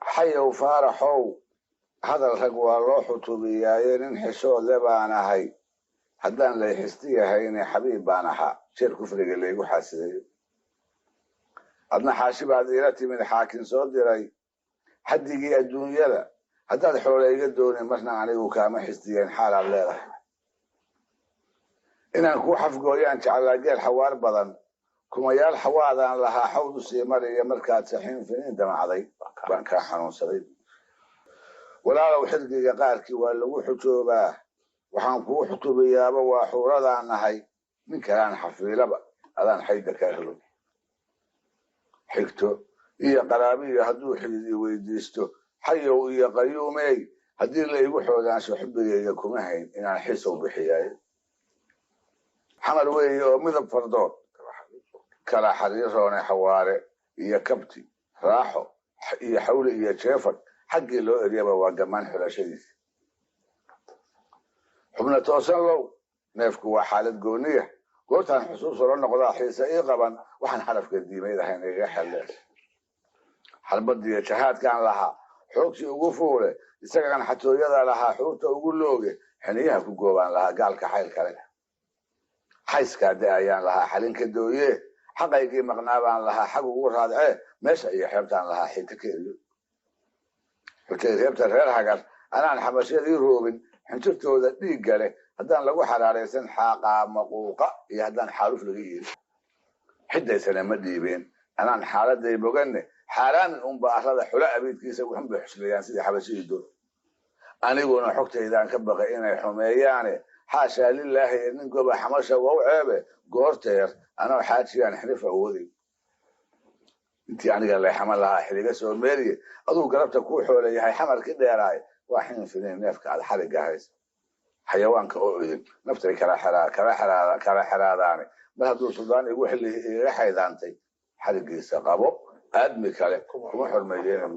Xayow Faaraxow, hadal rag waa loo xutubiyaaye, nin xishoodle baan ahay. Haddaan layxisti yahayne, xabiib baan ahaa jeer kufriga laygu xaasidayo. Adna xaashi baad iila timid xaakin soo diray xaddigii adduunyada. Haddaad xoola iga doonin, marna anigu kaama xistiyeen xaalaad leedahay. Inaan kuu xafgooyaan jeclaa geel xawaar badan, kumayaal xawaadaan lahaa xawd u sii mariya. Markaad saxiin finiin damacday baan kaa xanuunsaday. Walaalow, xirgiga qaarkii waa lagu xujoobaa. Waxaan kuu xutubiyaaba waa xuuradaan nahay, nin kalaan xafiilaba adaan xayda kaa helo. Xigto iyo qaraabiyo hadduu xidid i weydiisto, xayow iyo qayuumey, haddii la igu xoogaansho xubbigayga kuma hayn inaan xisow bixiyaayo. Xamar weeye oo midab fardood kala xariiroone, xawaare iyo kabti, raaxo iyo xawli iyo jeefag, xaggii loo eryaba waa gamaan xulashadiisa. Xubna toosan low, neefku waa xaalad gooniya. Goortaan xusuus ula noqdaa xiise ii qaban, waxaan xarafka diimeyd ahayn igaga xeldheer. Xarbadiyo jahaadkaan lahaa xoogtii ugu fuule, isagaan xatooyada lahaa xuurta ugu looge, xiniyaha ku goobaan lahaa gaalka xayl kale. Xayskaa da-ayaan lahaa xalinka dooye, xaqaygii maqnaabaan lahaa xag ugu raadcee, meesha iyo xeebtaan lahaa xita ka eriyo. Xujay reebta reer Hagar anaan xabashyadii roobin, xinjirtooda dhiigga leh haddaan lagu xaraaraysan xaaqaa maquuqa iyo haddaan xaaluf laga yeelin, xidaysana ma dhiibeen anaan xaaladay boganne. Xaaraamin unba arlada xula abiidkiisa wuxunbay xusleeyaan sidii xabashidii doon. Aniguna xogtaydaan ka baqay inay xumeeyaane, xaashaa lilaahi ee nin goba xamasha waa u ceebe. Goorteer anoo xaajiyaan xinif awooday intii aniga layxaman lahaa xiliga soo meeriye, aduu galabta kuu xooleeyahay xamarkii dheeraay waa xin finin neefka aad xarigga haysa. Xayawaanka oo idin naftay kala xeraadaane, mar hadduu suldaan igu xilli igaga xaydaantay, xariggiisa qabo, aadmi kale kuma xormeeyeen.